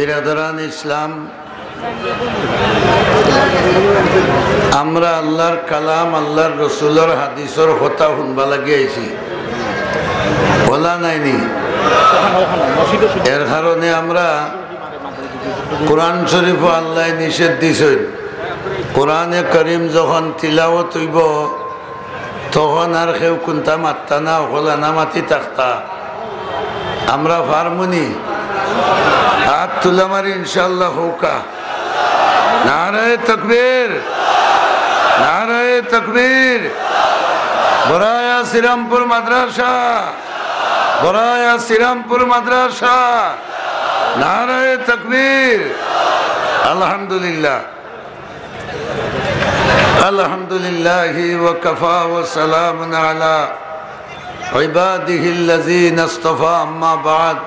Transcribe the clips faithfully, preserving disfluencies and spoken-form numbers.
বিরাদরান ইসলাম, আমরা আল্লাহর কালাম, আল্লাহর রসুলর হাদিসর কথা হুনবা লাগি আইছি, বলা নাইনি? এর কারণে আমরা কোরআন শরীফও আল্লাহ নিষেধ দিছইন, কোরআনে করিম যখন তিলাওয়াত অইবো, তখন আর কেউ কুন্তা মাততা না, হকল আনা মাতি থাকতা। আমরা পারমুনি? আত তুলা মারি ইনশাআল্লাহ কউক্কা। নারায়ে তাকবীর, নারায়ে তাকবীর। বড়ায়া শ্রীরামপুর মাদ্রাসা, বড়ায়া শ্রীরামপুর মাদ্রাসা। নারায়ে তাকবীর। আলহামদুলিল্লাহ। الحمد لله وكفى وسلام على عباده الذين اصطفى، أما بعد،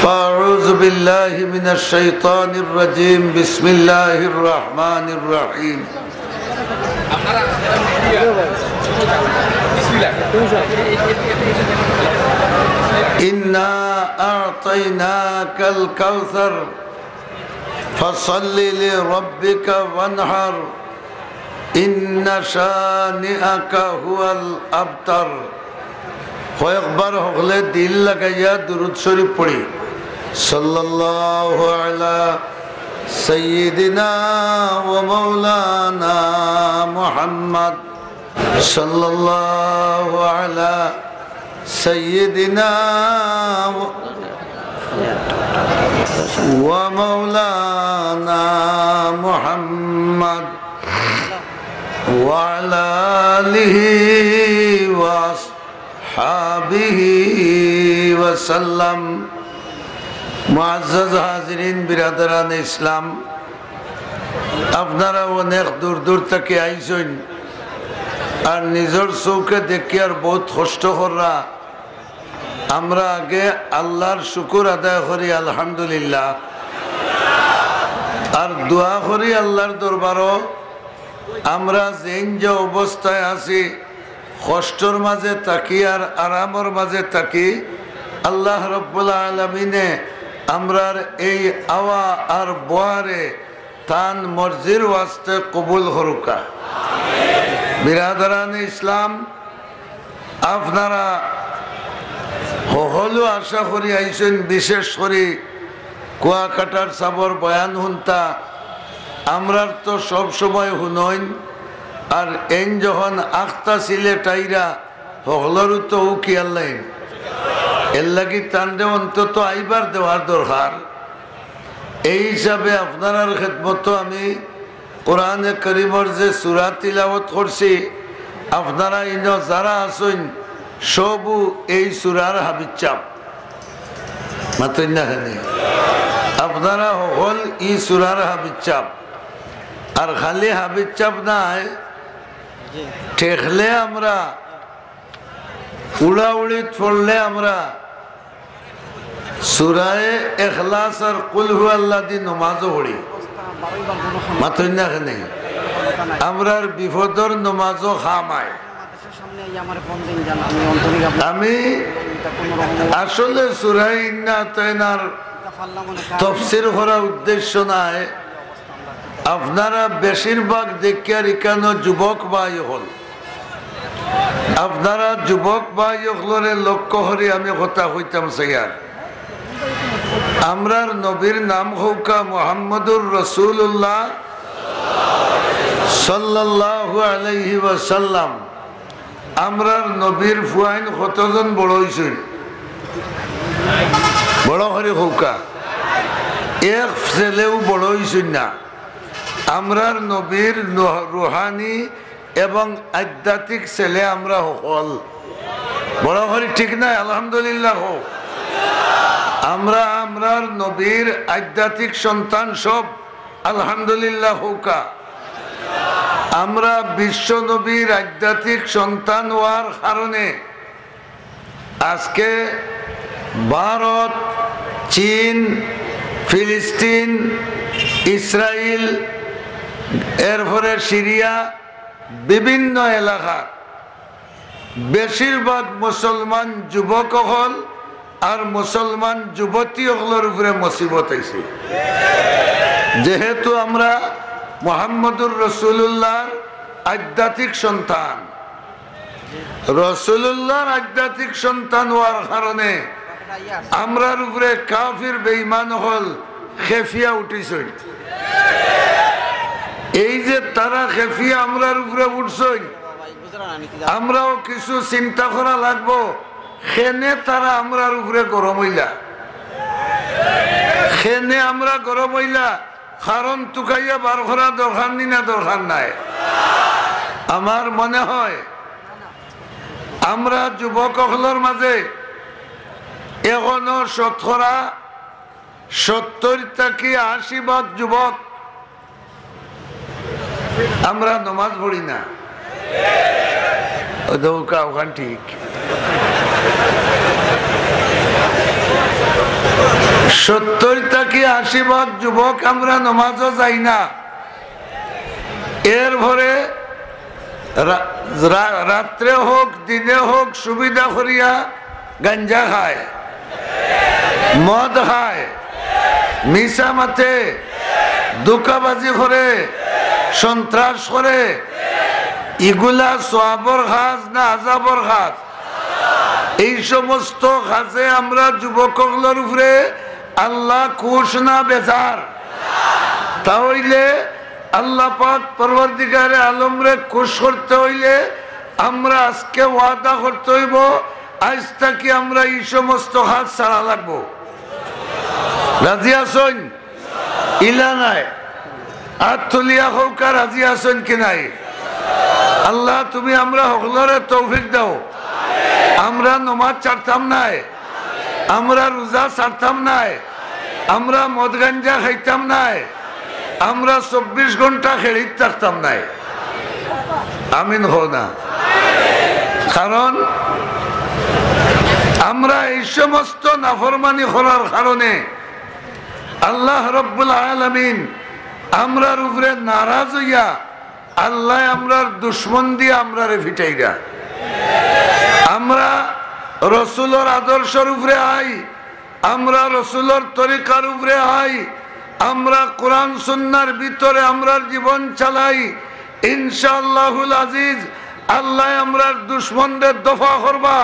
فأعوذ بالله من الشيطان الرجيم، بسم الله الرحمن الرحيم. إنا أعطيناك الكوثر، فصل لربك وانحر، إن شانئك هو الأبتر। কয়েকবার হকলে দিল লাগাইয়া দুরুদ শরীফ পড়ি। صلى الله على سيدنا ومولانا محمد، صلى الله على سيدنا و-، ومولانا محمد وعلى آله وأصحابه وسلم। মুআজ্জাজ হাজিরিন, বিরাদরানে ইসলাম, আপনারা অনেক দূর দূর থাকি আইছইন, আর নিজর চউখে দেখিয়ার বউত কষ্ট কররা। আমরা আগে আল্লাহর শুকুর আদায় করি, আলহামদুলিল্লাহ, আর দোয়া করি আল্লাহর দরবারো, আমরা যেইন যে অবস্থায় আছি, কষ্টর মাঝে থাকি আর আরামর মাঝে থাকি, আল্লাহ রব্বুল আলামিনে আমরার এই আওয়া আর বওয়ারে তান মর্জির ওয়াস্তে কবুল করুকা। বিরাদরানে ইসলাম, আপনারা হকলউ আশা করি আইছইন, বিশেষ করি কুয়াকাটার সাবর বয়ান হুনতা। আমরার তো সব সময় হুনইন, আর এইন যখন আখতা সিলেট আইরা, হকলরউ তো উ খিয়াল নাইন, এরলাগি তানরে অন্তত আইবার দেওয়ার দরকার। এই হিসাবে আপনারার খেদমতো আমি কোরআনে করিমর যে সূরা তিলাওয়াত করছি, আপনারা ইনো যারা আছইন, সবউ এই সূরার হাফিজ ছাব। মাতইন না কেনে? আপনারা হকল ই সূরার হাফিজ ছাব। আর খালি হাফিজ ছাব নায়, ঠেকলে আমরা, উড়াউড়িত পড়লে আমরা সূরায়ে ইখলাস আর কুল হু আল্লাহ দি নমাজও পড়ি। মাতইন না কেনে? আমরার বিপদর নমাজও কাম আয়। আমি আসলে সূরায়ে ইন্না আতাইনার তফসির করা উদ্দেশ্য নায়। আপনারা বেশিরভাগ দেখিয়ার ইকানো যুবক ভাই অকল, আপনারা যুবক ভাই অকলরে লক্ষ্য করি আমি কথা কইতাম চাইয়ার। আমরার নবীর নাম কউক্কা মুহাম্মদুর রাসূলুল্লাহ সাল্লাল্লাহু আলাইহি ওয়াসাল্লাম। আমরার নবীর ফুয়াইন কতজন বড় অইছইন? বড় করি কউক্কা। এক ছেলেও বড় অইছইন না। আমরার নবীর নু-, রুহানি এবং আধ্যাত্মিক ছেলে আমরা হকল। বড় করি ঠিক নায়? আলহামদুলিল্লাহ কউক। আমরা আমরার নবীর আধ্যাত্মিক সন্তান সব। আলহামদুলিল্লাহ কউক্কা। আমরা বিশ্ব নবীর আধ্যাত্মিক সন্তান অওয়ার কারণে আজকে ভারত, চীন, ফিলিস্তিন, ইসরায়েল, এরপরে সিরিয়া, বিভিন্ন এলাকার বেশিরভাগ মুসলমান যুবক অকল আর মুসলমান যুবতী অকলর উপরে মুসিবত আইছে। যেহেতু আমরা মুহাম্মদুর রাসূলুল্লাহর আধ্যাত্মিক সন্তান, রাসূলুল্লাহর আধ্যাত্মিক সন্তান অওয়ার কারণে আমরার উপরে কাফির বেঈমান অকল খেপিয়া উঠিছইন। এই যে তারা খেপিয়া আমরার উপরে উঠছইন, আমরাও কিছু চিন্তা করা লাগবো, কেনে তারা আমরার উপরে গরম অইলা, কেনে আমরা গরম অইলা, কারণ তুকাইয়া বার করা দরকার নি না দরকার নাই? আমার মনে হয় আমরা যুবক অকলর মাঝে এখনো শতকরা সত্তর থাকি আশি ভাগ যুবক আমরা নমাজ পড়ি না। ও দৌকা ওখান ঠিক। সত্তর থাকি আশি ভাগ যুবক আমরা নমাজও যাই না। এরপরে রা-, রা-, রাত্রে হোক, দিনে হোক, সুবিধা করিয়া গাঞ্জা খায়, মদ খায়, মিছা মাতে, ধোঁকাবাজি করে, সন্ত্রাস করে, ইগুলা সওয়াবর কাজ না আযাবর কাজ? এই সমস্ত কাজে আমরা যুবক অকলর উপরে আল্লাহ খুশ না বেজার? তা অইলে আল্লাহ পাক পরওয়ারদিগারে আলমরে খুশ করতে অইলে আমরা আজকে ওয়াদা করতে অইবো, আইজ থাকি আমরা ই সমস্ত কাজ ছাড়া লাগবো। রাজি আছইন? ইলা নাই? আত তুলিয়া কউক্কা, রাজি আছইন কি নাই? আল্লাহ, তুমি আমরা হকলরে তৌফিক দেও। আমরা নমাজ ছাড়তাম নায়, আমরা রোজা ছাড়তাম নায়, আমরা মদ গাঞ্জা খাইতাম নায়, আমরা চব্বিশ ঘন্টা খেড়িত থাকতাম নায়। আমিন কও না। কারণ আমরা এই সমস্ত নাফরমানি করার কারণে আল্লাহ রব্বুল আলামিন আমরার উপরে নারাজ অইয়া আল্লায় আমরার দুশমন দিয়া আমরারে ফিটাইরা। আমরা রসুলর আদর্শর উপরে আই, আমরা রসুলর তরিকার উপরে আই, আমরা কোরআন সুন্নার ভিতরে আমরার জীবন চালাই। ইনশাআল্লাহুল আজিজ, আল্লায় আমরার দুশমনরে দফা করবা,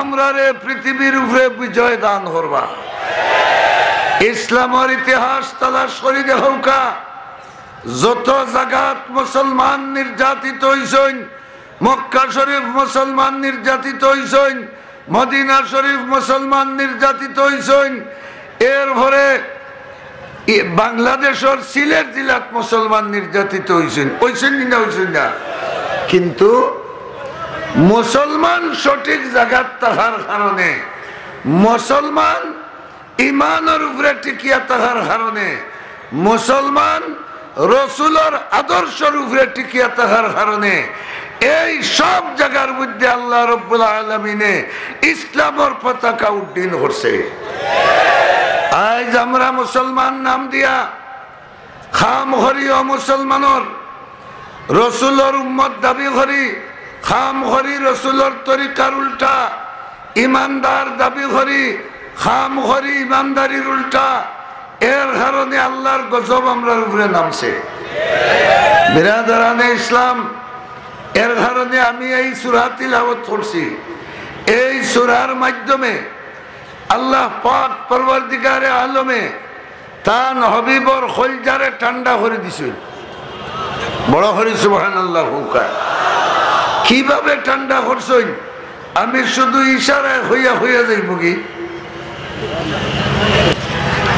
আমরারে পৃথিবীর উপরে বিজয় দান করবা। ইসলামর ইতিহাস তালাশ করি দেখউক্কা, যত জাগাত মুসলমান নির্যাতিত অইছইন, মক্কা শরীফ মুসলমান নির্যাতিত অইছইন, মদিনা শরীফ মুসলমান নির্যাতিত অইছইন, এরপরে ই-, বাংলাদেশর সিলেট জেলাত মুসলমান নির্যাতিত অইছইন, অইছইন নি না অইছইন না? কিন্তু মুসলমান সঠিক জাগাত থাকার কারণে, মুসলমান ইমানর উপরে টিকিয়া থাকার কারণে, মুসলমান রসুলর আদর্শর উপরে টিকিয়া থাকার কারণে এই সব জাগার মধ্যে আল্লাহ রব্বুল আলামিনে ইসলামর পতাকা উড্ডীন করছে। আইজ আমরা মুসলমান নাম দিয়া কাম করি অমুসলমানর, রসুলর উম্মত দাবি করি, কাম করি রসুলর তরিকার উল্টা, ইমানদার দাবি করি, কাম করি ইমানদারির উল্টা। এর কারণে আল্লাহর গজব আমরার উপরে নামছে। বিরাদারানে ইসলাম, এর কারণে আমি এই সূরা তিলাওয়াত করছি। এই সূরার মাধ্যমে আল্লাহ পাক পরওয়ারদিগারে আলমে তান হাবিবর কলজারে ঠান্ডা করি দিছইন। বড় করি সুবহানাল্লাহ কউক্কা। কিভাবে ঠান্ডা করছইন? আমি শুধু ইশারায় কইয়া কইয়া যাইমুগি।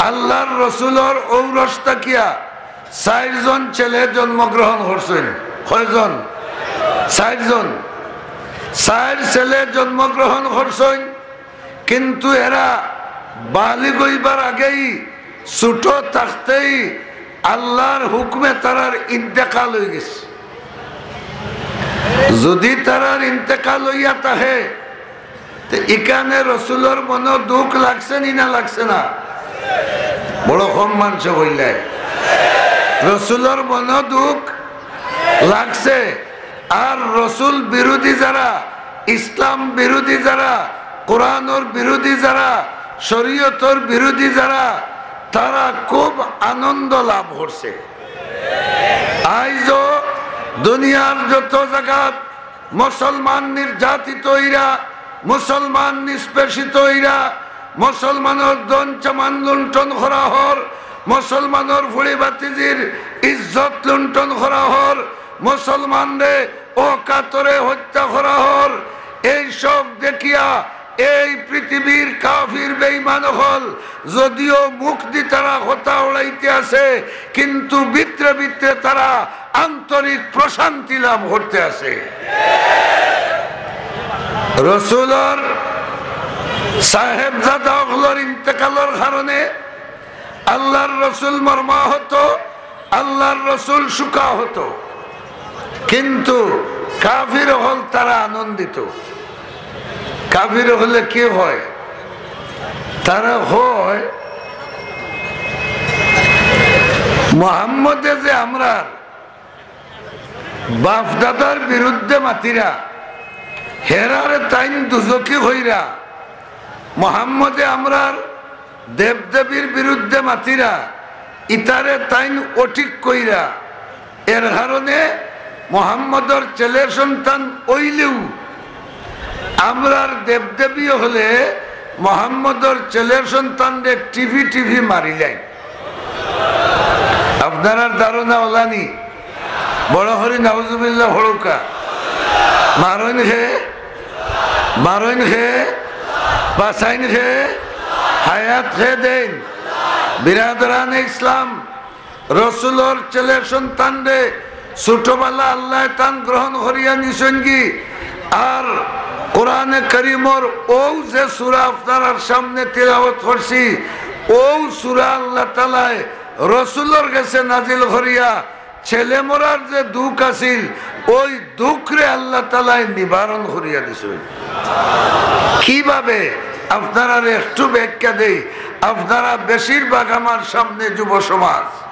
আল্লাহর রসুলর ঔরস থাকিয়া চাইরজন ছেলে জন্মগ্রহণ করছইন। কয়জন? চাইরজন। চাইর ছেলে জন্মগ্রহণ করছইন, কিন্তু এরা বালিগ অইবার আগেই, ছোট থাকতেই আল্লাহর হুকুমে তারার ইন্তেকাল অইগেছে। যদি তারার ইন্তেকাল অইয়া থাকে, তে ইখানে রসুলর মনো দুখ লাগছে নি না লাগছে না? বড় কম মানষে কইলায়। রসুলর মনো দুখ লাগছে। আর রসুল বিরোধী যারা, ইসলাম বিরোধী যারা, কোরআনর বিরোধী যারা, শরীয়তর বিরোধী যারা, তারা খুব আনন্দ লাভ করছে। আইজও দুনিয়ার যত জাগাত মুসলমান নির্যাতিত অইরা, মুসলমান নিষ্পেষিত অইরা, মুসলমানর ধন সামান লুণ্ঠন করা হর, মুসলমানর ফুড়ি ভাতিজির ইজ্জত লুণ্ঠন করা হর, মুসলমানরে অকাতরে হত্যা করা হর, এইসব দেখিয়া এই পৃথিবীর কাফির বেঈমান অকল যদিও মুখ দি তারা কথা উড়াইতে আছে, কিন্তু ভিতরে ভিতরে তারা আন্তরিক প্রশান্তি লাভ করতে আছে। রসুলর সাহেবজাদা অকলর ইন্তেকালর কারণে আল্লাহর রসুল মর্মাহত, আল্লাহর রসুল শোকাহত, কিন্তু কাফির অকল তারা আনন্দিত। কাফির অকলে কি হয়? তারা হয়, মোহাম্মদে যে আমরার বাফ-দাদার বিরুদ্ধে মাতিরা, হেরারে তাইন দুজকি কইরা, মোহাম্মদে আমরার দেবদেবীর বিরুদ্ধে মাতিরা, ইতারে তাইন অঠিক কইরা, এর কারণে মোহাম্মদর ছেলে সন্তান অইলেও আমরার দেবদেবী অকলে মোহাম্মদর ছেলে সন্তানরে টিভি টিভি মারিলাইন। আপনারার ধারণা অলানি? বড় করি নাউজুবিল্লাহ পড়উক্কা। মারইন কে? মারইন কে? বাচাইন কে? হায়াত কে দেইন? বিরাদরানে ইসলাম, রসুলর ছেলে সন্তানরে ছোটবেলা আল্লায় তান গ্রহণ করিয়া নিছইনগি। আর কোরআনে করিমর অউ যে সূরা আপনারার সামনে তিলাওয়াত করছি, অউ সূরা আল্লাহ তাআলায় রসুলর গেছে নাজিল করিয়া ছেলে মরার যে দুখ আছিল, অউ দুখরে আল্লাহ তাআলায় নিবারণ করিয়া দিছইন। কিভাবে? আপনারারে একটু ব্যাখ্যা দেই, আপনারা বেশিরভাগ আমার সামনে যুব সমাজ।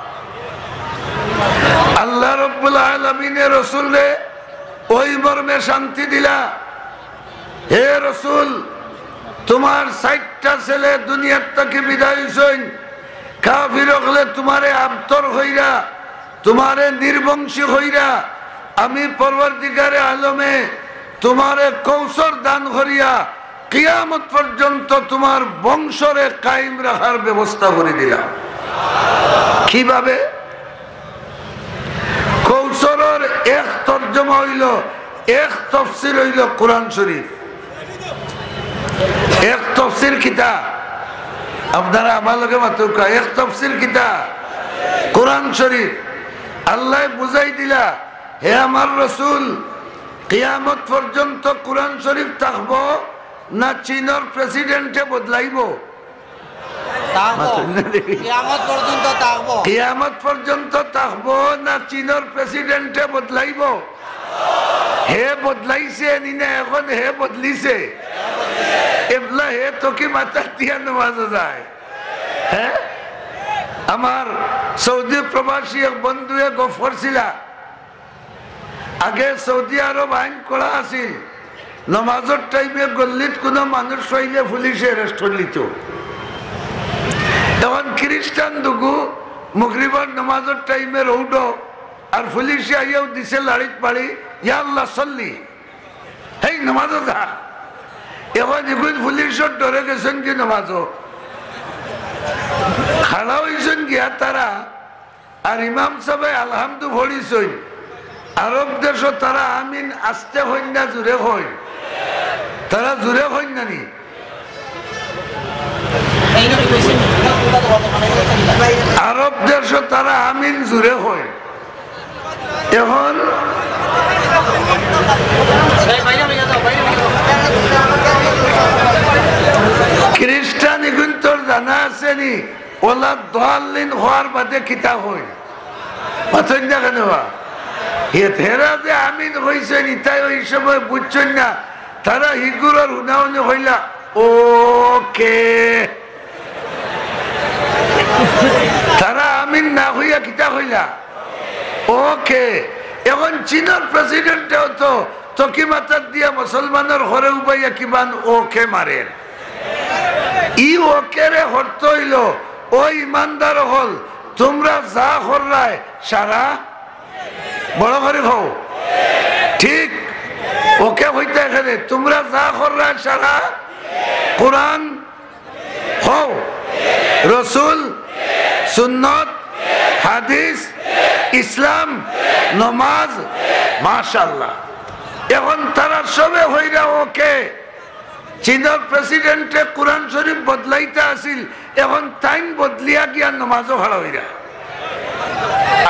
আল্লাহ রব্বুল আলামিনে রসুলরে অউ মর্মে শান্তি দিলা, হে রসুল, তুমার চাইরটা ছেলে দুনিয়ার থাকি বিদায় অইছইন, কাফির অকলে তুমারে আবতর কইরা, তুমারে নির্বংশী কইরা, আমি পরওয়ারদিগারে আলমে তুমারে কৌসর দান করিয়া কিয়ামত পর্যন্ত তুমার বংশরে কায়েম রাখার ব্যবস্থা করি দিলাম। কিভাবে? কৌসরর এক তর্জমা অইলো, এক তফসির অইলো কোরআন শরীফ। এক তফসির কিতা? আপনারা আমার লগে মাতউক্কা, এক তফসির কিতা? কোরআন শরীফ। আল্লায় বুঝাই দিলা, হে আমার রসুল, কিয়ামত পর্যন্ত কোরআন শরীফ থাকবো না চীনর প্রেসিডেন্টে বদলাইবো? থাকবো। মাতইন না দেখি। কিয়ামত পর্যন্ত থাকবো। কিয়ামত পর্যন্ত থাকবো না চীনর প্রেসিডেন্টে বদলাইবো? হে বদলাইছে নি না, এখন হে বদলিছে? এবলা হে তো কি মাথাত দিয়া নমাজো যায়? হ্যাঁ, আমার সৌদি প্রবাসী এক বন্ধুয়ে গফ করছিলা। আগে সৌদি আরব আইন কড়া আছিল, নমাজর টাইমে গল্লিত কুনু মানুষ পাইলে পুলিশে অ্যারেস্ট করিলিতো। এখন খ্রিস্টান দুগু মগরিবর নমাজর টাইমে রোডো, আর পুলিশে আইয়াউ দিছে লাড়িত বাড়ি, "ইয়া আল্লাহ সল্লি, হেই নমাজো যা।" এখন ইগুইন পুলিশর ডরে গেছইন গি নমাজো, খাড়া অইছইন গিয়া তারা, আর ইমাম সাবে আলহামদু পড়িছইন। আরব দেশো তারা আমিন আস্তে কইন না জুরে কইন? তারা জুরে কইন না নি? আরব দেশো তারা আমিন জুরে কইন। এখন খ্রিস্টান ইগুইন্তর জানা আছে নি? ওলা দোয়াল্লিন হওয়ার বাদে কিতা কইন? মাতইন না কেনে বা? হে, হেরা যে আমিন কইছইন, ইতায় অউ সময় বুঝছইন না। তারা হিগুরর হুনাহুনি কইলা, "ওকে।" তারা আমিন না কইয়া কিতা কইলা? "ওকে।" এখন চীনর প্রেসিডেন্টেও তো তকি মাথাত দিয়া মুসলমানর ঘরে উবাইয়া কিবান ওকে মারের। ই ওকে রে অর্থ অইলো, "ও ইমানদার অকল, তুমরা যা কররায় সারা," বড় করি কও, ঠিক ওকে কইতা এখানে, "তুমরা যা কররায় সারা কোরআন কও, রসুল, সুন্নত, হাদিস, ইসলাম, নমাজ।" মাশাআল্লাহ। এখন তারা সবে কইরা ওকে। চীনর প্রেসিডেন্টে কোরআন শরীফ বদলাইতা আছিল, এখন তাইন বদলিয়া গিয়া নমাজও খাড়া অইরা।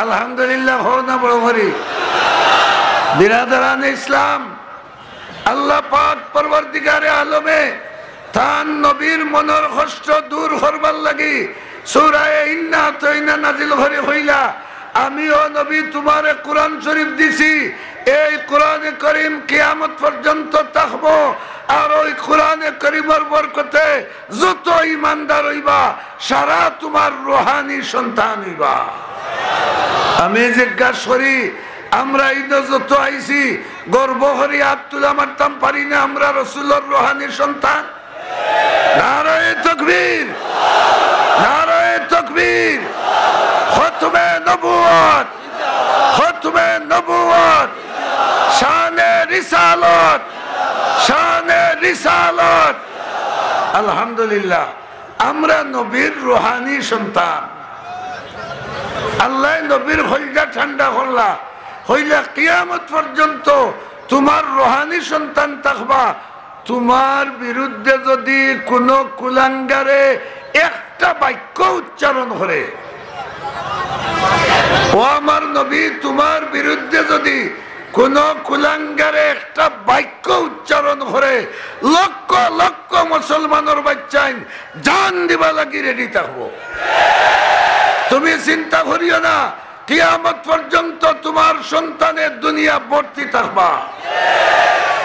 আলহামদুলিল্লাহ, কও না বড় করি। বিরাদরানে ইসলাম, আল্লাহ পাক পরওয়ারদিগারে আলমে তান নবীর মনর কষ্ট দূর করবার লাগি সূরায়ে ইন্না আতাইনা নাজিল করি কইলা, "আমি ও নবী তুমারে কোরআন শরীফ দিছি, এই কোরআনে করিম কিয়ামত পর্যন্ত থাকবো, আর ওই কোরআনে করিমর বরকতে যত ইমানদার অইবা, সারা তুমার রুহানি সন্তান অইবা।" আমি জিজ্ঞাসা করি, আমরা ইনো যত আইছি, গর্ব করি আত তুলা মারতাম পারি না আমরা রসুলর রুহানি সন্তান? নারায়ে তাকবীর, নারায়ে তাকবীর, খতমে নবুয়ত, খতমে নবুয়ত, শানে রিসালত, শানে রিসালত। আলহামদুলিল্লাহ, আমরা নবীর রুহানি সন্তান। আল্লায় নবীর কইলজা ঠান্ডা করলা, কইলা, "কিয়ামত পর্যন্ত তুমার রুহানি সন্তান থাকবা, তুমার বিরুদ্ধে যদি কুনু কুলাঙ্গারে একটা বাক্য উচ্চারণ করে, ও আমার নবী, তুমার বিরুদ্ধে যদি কুনু কুলাঙ্গারে একটা বাক্য উচ্চারণ করে, লক্ষ লক্ষ মুসলমানর বাইচ্চাইন জান দিবা লাগি রেডি থাকবো। তুমি চিন্তা করিও না, কিয়ামত পর্যন্ত তুমার সন্তানে দুনিয়া ভর্তি থাকবা।"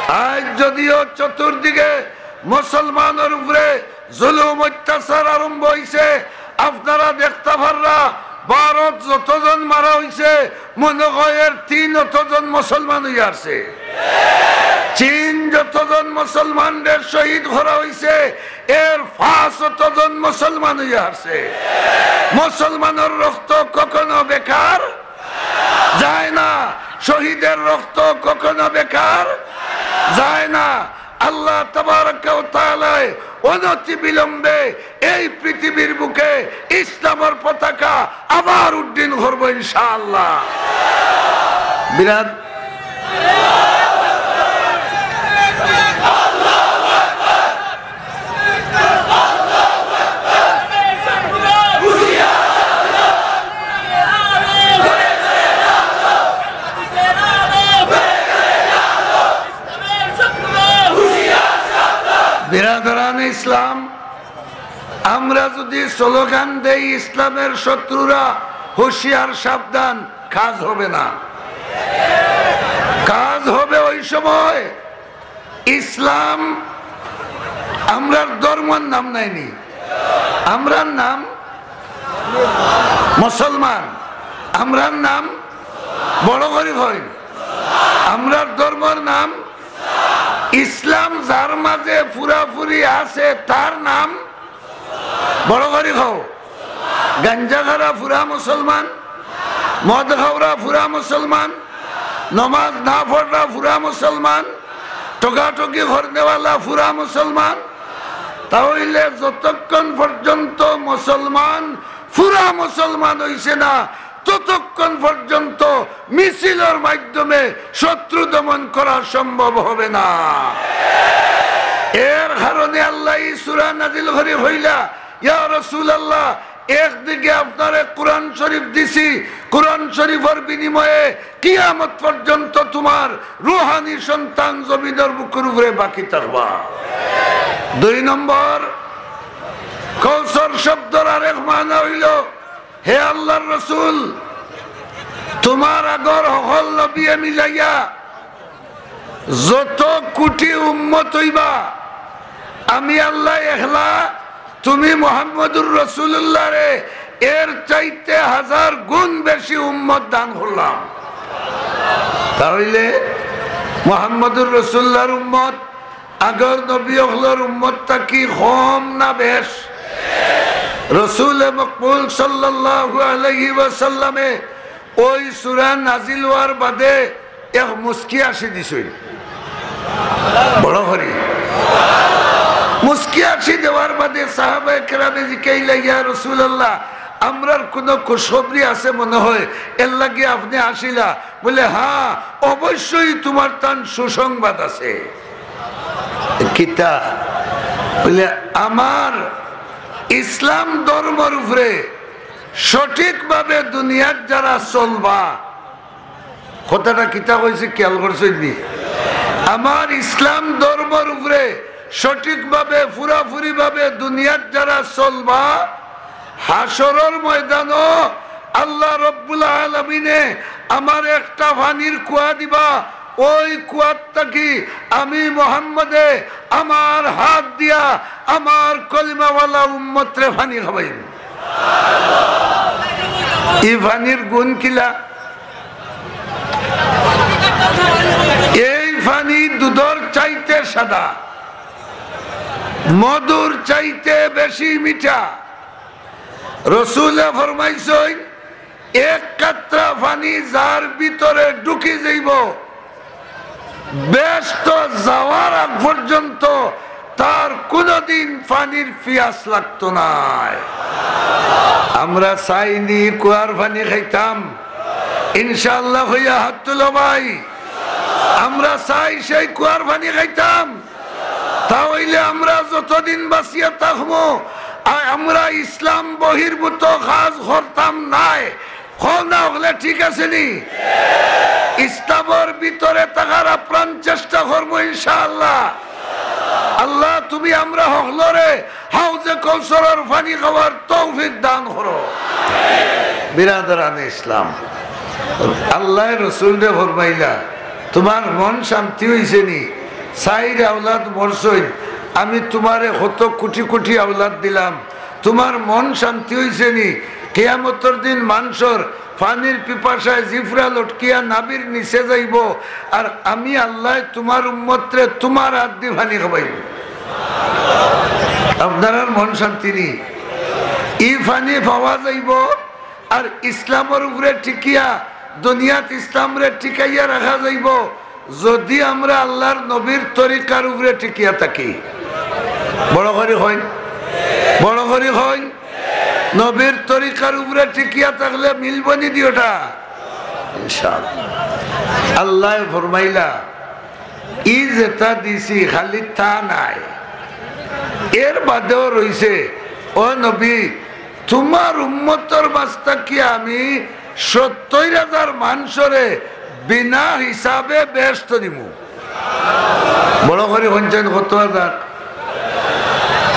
আইজ যদিও চতুর্দিকে মুসলমানর উপরে জুলুম অত্যাচার আরম্ভ অইছে, আপনারা দেখতা পাররা, ভারত যতজন মারা অইছে, মনো কয় এর তিন অতজন মুসলমান অইয়া হারছে। চীন যতজন মুসলমানরে শহীদ করা অইছে, এর পাঁচ অতজন মুসলমান অইয়া হারছে। মুসলমানর রক্ত কখনো বেকার যায় না, শহীদের রক্ত কখনো বেকার যায় না। আল্লাহ তাবারাকা ওয়া তাআলায় অনতি বিলম্বে এই পৃথিবীর বুকে ইসলামর পতাকা আবার উড্ডীন করবো ইনশাআল্লাহ। বিরাট বিরাদরানে ইসলাম, আমরা যদি স্লোগান দেই, "ইসলামের শত্রুরা হুঁশিয়ার সাবধান", কাজ হবে না। কাজ হবে ওই সময়। ইসলাম আমরার ধর্মর নাম নায়নি, আমরার নাম মুসলমান, আমরার নাম, বড় করি কইন, আমরার ধর্মর নাম ইসলাম। যার মাঝে পুরাপুরি আছে তার নাম, বড় করি কও, গাঞ্জা খারা পুরা মুসলমান, মদ খাওরা পুরা মুসলমান, নমাজ না পড়রা পুরা মুসলমান, ঠগাঠগি করনেওয়ালা পুরা মুসলমান। তা অইলে যতক্ষণ পর্যন্ত মুসলমান পুরা মুসলমান অইছে না, ততক্ষণ পর্যন্ত মিছিলর মাধ্যমে শত্রু দমন করা সম্ভব হবে না। এর কারণে আল্লায় ই সূরা নাজিল করি কইলা, ইয়া রাসূলুল্লাহ, একদিকে আপনারে কোরআন শরীফ দিছি, কোরআন শরীফর বিনিময়ে কিয়ামত পর্যন্ত তুমার রুহানি সন্তান জমিনর বুকুর উপরে বাকি থাকবা। দুই নম্বর, কাউসার শব্দর আরেক মানা অইলো, হে আল্লাহর রসুল, তুমার আগর হকল নবিয়ে মিলাইয়া যত কুটি উম্মত অইবা, আমি আল্লায় একলা তুমি মুহাম্মদুর রাসূলুল্লাহরে এর চাইতে হাজার গুণ বেশি উম্মত দান করলাম। তা অইলে মুহাম্মদুর রাসূলুল্লাহর উম্মত আগর নবী অকলর উম্মত থাকি কম না বেশ? রসুলে মকবুল সাল্লাল্লাহু আলাইহি ওয়াসাল্লামে ওই সূরা নাজিল অওয়ার বাদে এক মুস্কি হাসি দিছইন, বড় করি। মুস্কি হাসি দেওয়ার বাদে সাহাবায়ে কেরামে জিকাইলা, "ইয়া রাসূলুল্লাহ, আমরার কুনু খুশখবরি আছে মনে হয়, এরলাগি আপনে হাসিলা?" বলে, "হ্যাঁ, অবশ্যই তুমার তান সুসংবাদ আছে।" "কিতা?" বলে, "আমার ইসলাম ধর্মর উপরে সঠিকভাবে দুনিয়াত যারা চলবা।" কথাটা কিতা কইছে খেয়াল করছইন নি? "আমার ইসলাম ধর্মর উপরে সঠিকভাবে, পুরাপুরিভাবে দুনিয়াত যারা চলবা, হাশরর ময়দানো আল্লাহ রব্বুল আলামিনে আমার একটা পানির কুয়া দিবা, ওই কুয়ার থাকি আমি মুহাম্মদে আমার হাত দিয়া আমার কলিমাওয়ালা উম্মতরে পানি খাওয়াইমু।" ই পানির গুণ কিলা? এই পানি দুধর চাইতে সাদা, মধুর চাইতে বেশি মিঠা। রসুলে ফরমাইছইন, এক কাতরা পানি যার ভিতরে ঢুকি যাইবো, বেহেস্তো যাওয়ার আগ পর্যন্ত তার কুনুদিন পানির পিয়াস লাগতো নায়। আমরা চাইনি কুয়ার পানি খাইতাম? ইনশাআল্লাহ কইয়া হাত তুলো ভাই। আমরা চাই সেই কুয়ার পানি খাইতাম। তা অইলে আমরা যতদিন বাঁচিয়া থাকমু, আ-, আমরা ইসলাম বহির্ভূত কাজ করতাম নায়। কও না অকলে, ঠিক আছে নি? ইসলামর ভিতরে থাকার আপ্রাণ চেষ্টা করমু ইনশাআল্লাহ। আল্লাহ, তুমি আমরা হকলরে হাউজে কৌসরর পানি খাওয়ার তৌফিক দান করো। বিরাদরানে ইসলাম, আল্লায় রসুলরে ফরমাইলা, "তুমার মন শান্তি অইছে নি? চাইর আওলাদ মরছইন, আমি তুমারে কত কুটি কুটি আওলাদ দিলাম, তুমার মন শান্তি অইছে নি? কিয়ামতর দিন মানষর পানির পিপাসায় জিফরা লটকিয়া নাভির নিচে যাইবো, আর আমি আল্লায় তুমার উম্মতরে তুমার আতদি পানি খাওয়াইমু। আপনারার মন শান্তি নি? ই পানি পাওয়া যাইবো, আর ইসলামর উপরে টিকিয়া, দুনিয়াত ইসলামরে টিকাইয়া রাখা যাইবো।" যদি আমরা আল্লার নবীর তরিকার উপরে টিকিয়া থাকি, বড় করি কইন, বড় করি কইন, নবীর তরিকার উপরে টিকিয়া থাকলে মিলবো নি দিওটা? ইনশাআল্লাহ। আল্লায় ফরমাইলা, "ই যেটা দিছি খালি তা নায়, এর বাদেও রইছে। ও নবী, তুমার উম্মতর মাঝ থাকি আমি সত্তইর হাজার মানষরে বিনা হিসাবে বেহেস্তো দিমু।" বড় করি কইন চাইন, কত হাজার?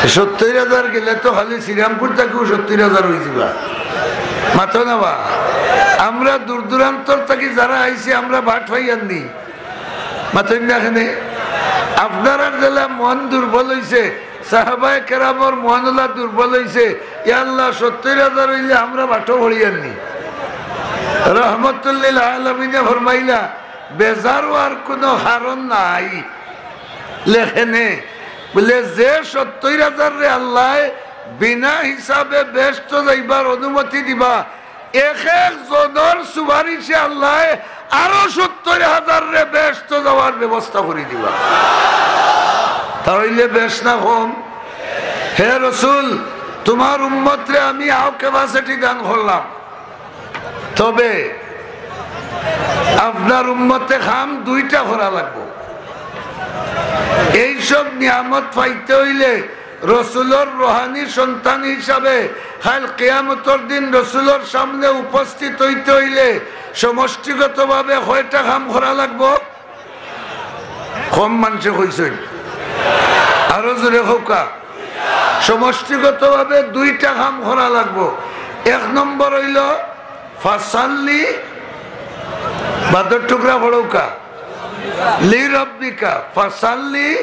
সত্তইর হাজার গেলে তো খালি শ্রীরামপুর থাকিও সত্তইর হাজার অইযিবা। মাতো না বা? আমরা দূর দূরান্তর থাকি যারা আইছি, আমরা বাট পাইয়ার নি। মাতইন না কেনে? আপনারার যেলা মন দুর্বল অইছে, সাহাবায়ে কেরামর মন অলা দুর্বল অইছে, ইয়া আল্লাহ, সত্তইর হাজার অইলে আমরা বাটো পড়িয়ার নি। রহমতুল্লিল আলামিনে ফরমাইলা, "বেজার অওয়ার কুনু কারণ নাই।" লেখেনে, বলে, "যে সত্তইর হাজাররে আল্লায় বিনা হিসাবে বেহেস্তো যাইবার অনুমতি দিবা, এক এক জনর সুপারিশে আল্লায় আরো সত্তইর হাজাররে বেহেস্তো যাওয়ার ব্যবস্থা করি দিবা।" তা অইলে বেশ না কম? হে রসুল, তুমার উম্মতরে আমি আও capacity দান করলাম, তবে আপনার উম্মতে কাম দুইটা করা লাগবো। এইসব নিয়ামত পাইতে অইলে রসুলর রুহানি সন্তান হিসাবে কাইল কিয়ামতর দিন রসুলর সামনে উপস্থিত অইতে অইলে সমষ্টিগতভাবে কয়টা কাম করা লাগবো? কম মানষে কইছইন, আরো জোরে কউক্কা। সমষ্টিগতভাবে দুইটা কাম করা লাগবো। এক নম্বর অইলো ফাসাল্লি, বাদর টুকরা পড়উক্কা, লি রব্বিকা, ফাসাল্লি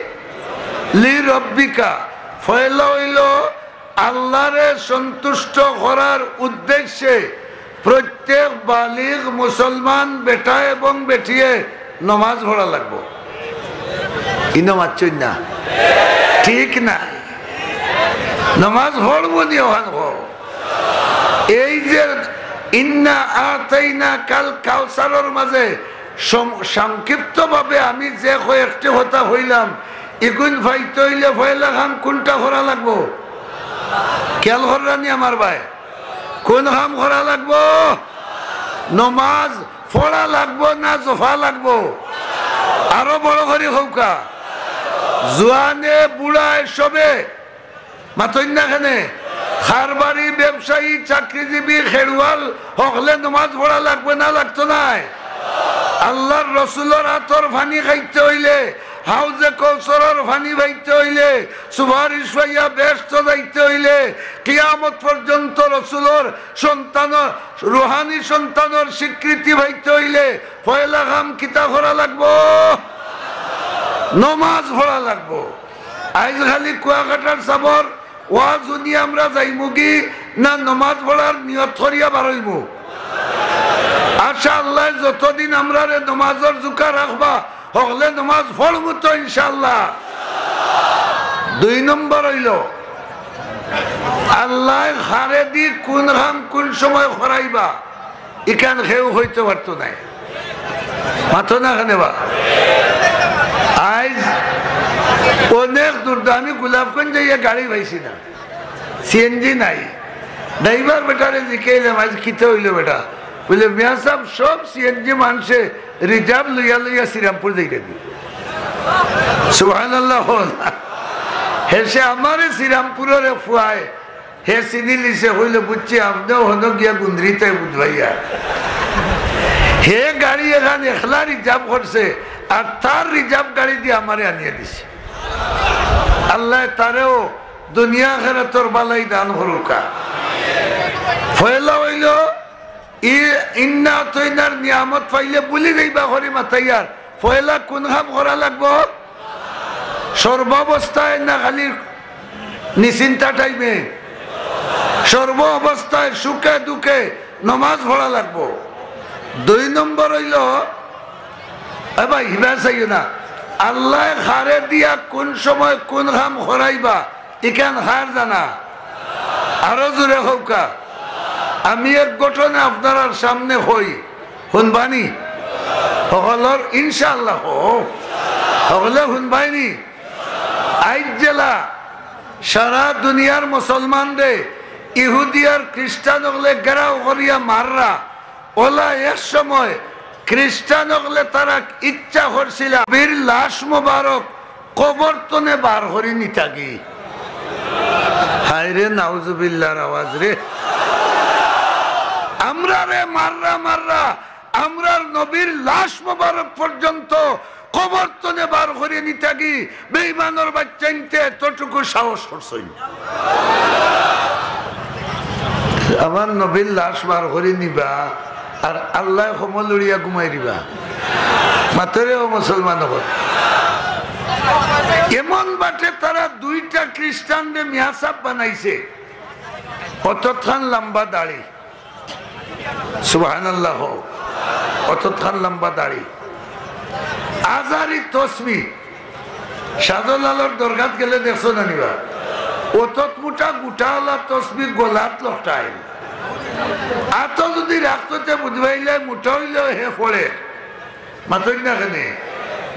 লি রব্বিকা। পয়লা অইলো আল্লারে সন্তুষ্ট করার উদ্দেশ্যে প্রত্যেক বালিগ মুসলমান বেটা এবং বেটিয়ে নমাজ পড়া লাগবো। ইনো মাতছইন না, ঠিক না? নমাজ পড়বো নি অখান কও। এই যে ইন্না আতাইনা কাল কাউসারর মাঝে সং-, সংক্ষিপ্তভাবে আমি যে কয়েকটি কথা কইলাম, ইগুন পাইতে অইলে পয়লা কাম কুনটা করা লাগবো? খেয়াল কররা নি আমার ভাই, কুন কাম করা লাগবো? নমাজ পড়া লাগবো না জফা লাগবো? আরো বড় করি কউক্কা। জুয়ানে বুড়ায় সবে মাতইন না কেনে? কারবারি, ব্যবসায়ী, চাকরিজীবী, খেড়ুয়াল হকলে নমাজ পড়া লাগবো না লাগতো নায়? আল্লার রসুলর আতর পানি খাইতে অইলে, হাউজে কৌসরর পানি পাইতে অইলে, সুপারিশ পাইয়া বেহেস্তো যাইতে অইলে, কিয়ামত পর্যন্ত রসুলর সন্তানর, রুহানি সন্তানর স্বীকৃতি পাইতে অইলে পয়লা কাম কিতা করা লাগবো? নমাজ পড়া লাগবো। আইজ খালি কুয়াকাটার সাবর ওয়াজ হুনি আমরা যাইমুগি না নমাজ পড়ার নিয়ত করিয়া বারইমু? আশা আল্লায় যতদিন আমরারে নমাজর জুকা রাখবা, হকলে নমাজ পড়মু তো ইনশাআল্লাহ। দুই নম্বর অইলো, আল্লায় কারে দি কুন কাম কুন সময় করাইবা, ইখান কেউ কইতে পারতো নায়। মাতো না কেনে বা? আইজ অনেক দূর দূর, আমি গোলাপগঞ্জ যাইয়া গাড়ি পাইছি না, সিএনজি নাই। ড্রাইভার বেটারে জিকাইলাম, "আইজ কিতা অইলো বেটা?" বলে, "মিয়া সাব, সব সিএনজি মানষে রিজার্ভ লইয়া লইয়া শ্রীরামপুর যাইরা দি।" সুবহানাল্লাহ কও। হেষে আমারে শ্রীরামপুরর এক ফুয়ায়, হে চিনিলিছে, কইলো, "বুঝছি, আপনেও হনো গিয়া গুন্দ্রিতায় বুধবাইয়া।" হে গাড়ি এখান একলা রিজার্ভ করছে, আর তার রিজার্ভ গাড়ি দি আমারে আনিয়া দিছে। আল্লায় তারেও দুনিয়া আখেরাতর বালাই দান করুক্কা। পয়লা অইলো, ই ইন্না আতাইনার নিয়ামত পাইলে ভুলি যাইবা করি মাতাইয়ার। পয়লা কুন কাম করা লাগবো? সর্বাবস্থায় না খালি নিশ্চিন্তা টাইমে? সর্ব অবস্থায় সুখে দুঃখে নমাজ পড়া লাগবো। দুই নম্বর অইলো, এ ভাই, হিবা চাইও না, আল্লায় কারে দিয়া কুন সময় কুন কাম করাইবা, ইখান কার জানা? আরো জোরে কউক্কা। আমি এক ঘটনা আপনারার সামনে কই, হুনবানি? হকলর ইনশাআল্লাহ কও। হকলে হুনবায়নি? আইজ যেলা সারা দুনিয়ার মুসলমানরে ইহুদি আর খ্রিস্টান অকলে ঘেরাও করিয়া মাররা, অলা এক সময় খ্রিস্টান অকলে তারা ইচ্ছা করছিলা নবীর লাশ মোবারক কবর তনে বার করি নিতাগি। হায় রে, নাউজুবিল্লাহর আওয়াজ রে। আমরারে মাররা মাররা, আমরার নবীর লাশ মোবারক পর্যন্ত কবর তনে বার করি নিতাগি। বেঈমানর বাইচ্চাইন্তে এতটুকু সাহস করছইন। আমার নবীর লাশ বার করি নিবা, আর আল্লায় কমল উড়িয়া ঘুমাই দিবা। মাতরে ও মুসলমান অকল। এমন বাটে তারা দুইটা খ্রিস্টানরে মিয়াসাব বানাইছে, অতখান লম্বা দাড়ি। সুবহানাল্লাহ কও। অতখান লম্বা দাড়ি। আজারি তসবি। শাহজালালর দরগাত গেলে দেখছো না নিবা? অতত মুটা গুটাআলা তসবি গলাত লটকায়। আতো যুদি রাখতো তে বুঝবাইলে মুটা অইলেও হে পড়ে। মাতইন না কেনে?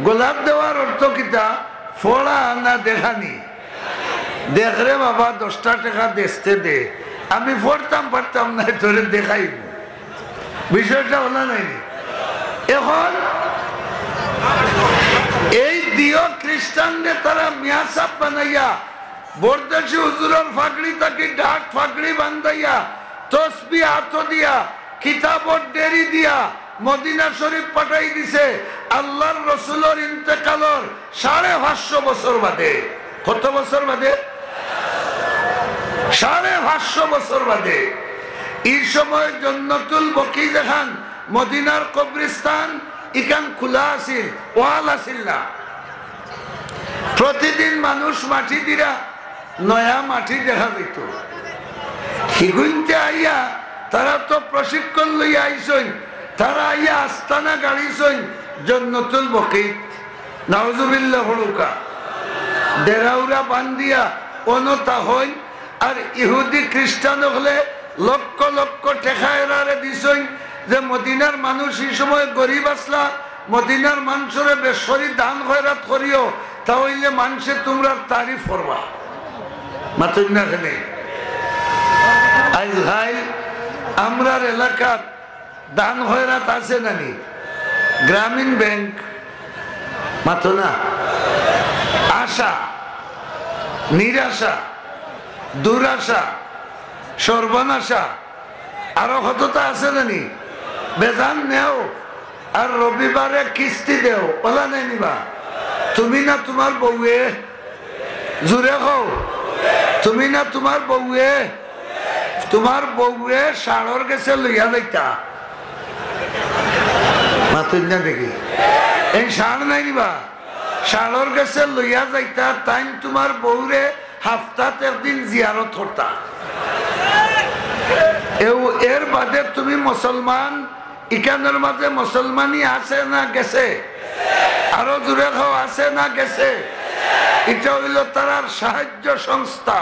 গলাত দেওয়ার অর্থ কিতা? পড়া না দেখানি? দেখ রে বাবা, দশটা টেকা দেস্তে দে, আমি পড়তাম পারতাম না, তোরে দেখাইমু। বিষয়টা অলা নায়নি? এখন এই দিও খ্রিস্টানরে তারা মিয়াসাব বানাইয়া, বরদেশি হুজুরর ফাগড়ি থাকি ডাক ফাগড়ি বান্ধাইয়া, তসবি আতো দিয়া, কিতাবর ডেরি দিয়া মদিনা শরীফ পাঠাই দিছে। আল্লার রসুলর ইন্তেকালর সাড়ে পাঁচশো বছর বাদে। কত বছর বাদে? সাড়ে পাঁচশো বছর বাদে। ই সময় জন্নতুল বকি যেখান মদিনার কবরিস্তান, ইখান খুলা আছিল, ওয়াল আছিল না। প্রতিদিন মানুষ মাটি দিরা নয়া মাটি দেখা যাইত। হিগুইন্তে আইয়া, তারা তো প্রশিক্ষণ লইয়া আইছইন, তারা আইয়া আস্তানা গাড়িছইন, জন্নতুল বকিত, নাউজুবিল্লাহ পড়ুক্কা। ডেরাউরা বান্দিয়া অনো থাকইন। আর ইহুদি খ্রিস্টান অকলে লক্ষ লক্ষ টেকা এরারে দিছইন যে মদিনার মানুষ ই সময় গরিব আছলা, মদিনার মানষরে বেশি দান খয়রাত করিও, তা অইলে মানষে তুমরার তারিফ করবা। মাতইন না কেনে? আইজ কাইল আমরার এলাকাত দান খয়রাত আছে না নি? গ্রামীণ ব্যাংক, মাতো না? আশা, নিরাশা, দুরাশা, সর্বনাশা, আরো কততা আছে না নি? বেজান নেও, আর রবিবারে কিস্তি দেও, অলা নায় নি বা? তুমি না তুমার বউয়ে, জুরে কও, তুমি না তুমার বউয়ে, তুমার বউয়ে ষাঁড়র গেছে লইয়া যাইতা। মাতইন না দেখি, এই ষাঁড় নায় নি বা? ষাঁড়র গেছে লইয়া যাইতা, তাইন তুমার বউরে হাফতাত একদিন জিয়ারত করতা। এও, এর বাদে তুমি মুসলমান, ইখানর মাঝে মুসলমানি আছে না গেছে? আরো জুরে কও, আছে না গেছে? ইটা অইলো তারার সাহায্য সংস্থা।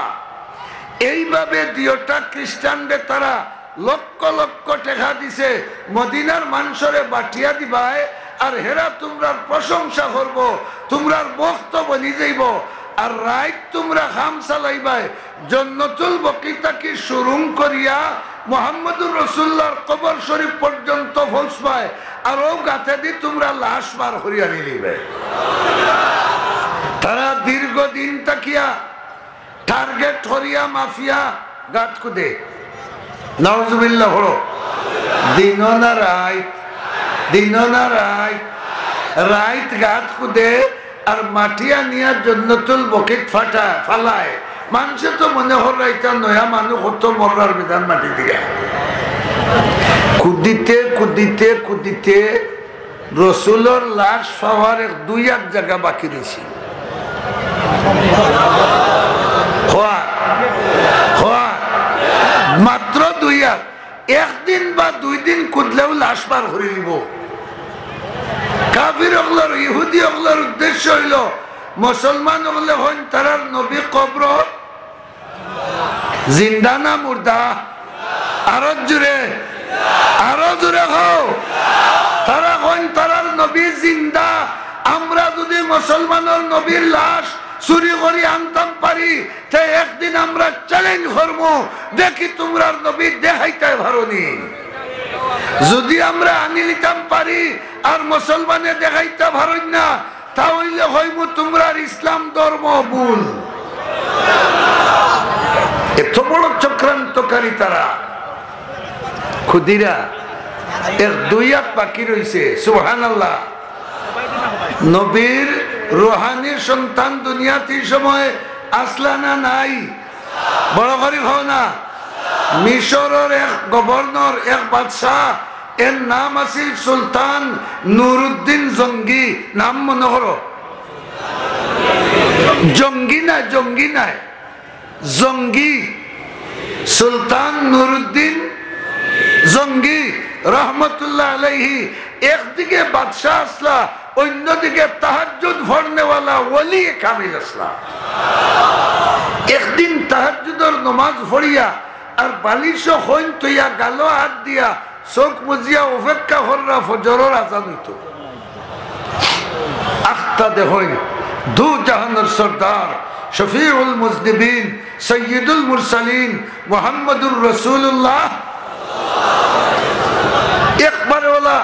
এইভাবে দুইটা খ্রিস্টানরে তারা লক্ষ লক্ষ টেকা দিছে, মদিনার মানষরে বাটিয়া দিবায়, আর হেরা তুমরার প্রশংসা করবো, তুমরার ভক্ত বনি যাইবো। আর রাইত তুমরা কাম চালাইবায়, জন্নতুল বকি থাকি শুরু করিয়া মুহাম্মদুর রাসুলুল্লাহর কবর শরীফ পর্যন্ত পৌঁছবায়, আর অউ গাতেদি তুমরা লাশ বার করিয়া নিলিবায়। তারা দীর্ঘদিন থাকিয়া টার্গেট করিয়া মাফিয়া গাত কুদে। নাউজুবিল্লাহ পড়ো। দিন না রাইত, দিন না রাইত, রাইত গাত কুদে আর মাটি আনিয়া জন্নতুল বকিত ফাটা ফালায়। মানষে তো মনে কররা ইতা নয়া মানুষ, কত মররার বিধান মাটি দিয়া। কুদিতে, কুদিতে, কুদিতে রসুলর লাশ পাওয়ার এক দুই আত জাগা বাকি রইছে। খোয়া, খোয়া, মাত্র দুই আত। একদিন বা দুই দিন কুদলেউ লাশ বার করি দিবো। কাফির অকলর, ইহুদি অকলর উদ্দেশ্য অইলো, মুসলমান অকলে কইন তারার নবী কবরো জিন্দা না মুর্দা? আরো জুরে, আরো জুরে কও। তারা কইন তারার নবী জিন্দা। আমরা যুদি মুসলমানর নবীর লাশ চুরি করি আনতাম পারি, তে একদিন আমরা চ্যালেঞ্জ করমু, দেখি তুমরার নবী দেখাইতায় পারো নি। যুদি আমরা আনি নিতাম পারি আর মুসলমানে দেখাইতা পারইন না, তা অইলে কইমু তুমরার ইসলাম ধর্ম ভুল। এত বড় চক্রান্তকারী তারা। খুদিরা, এক দুই আত বাকি রইছে। সুবহানাল্লাহ। নবীর রুহানি সন্তান দুনিয়াত ই সময় আছলা না নাই? বড় করি কও না। মিশরর এক গভর্নর, এক বাদশা, এর নাম আছিল সুলতান নুরুদ্দিন জঙ্গি। নাম মনো করো। জঙ্গি নায়, জঙ্গি নায়, জঙ্গি। সুলতান নুরুদ্দিন জঙ্গি রহমতুল্লাহ আলাইহি একদিকে বাদশা আছলা, অইন্যদিকে তাহাজ্জুদ পড়নেওয়ালা ওলি কামিল আছলা। একদিন তাহাজ্জুদর নমাজ পড়িয়া আর বালিশো কইন থইয়া গালো আত দিয়া চউখ মুজিয়া অপেক্ষা কররা ফজরর আজান অইতো। আখতা দেখইন দু জাহানর সর্দার, শফিউল মুজনিবিন, সৈয়দুল মুরসালিন, মুহাম্মদুর রাসূলুল্লাহ। একবারে অলা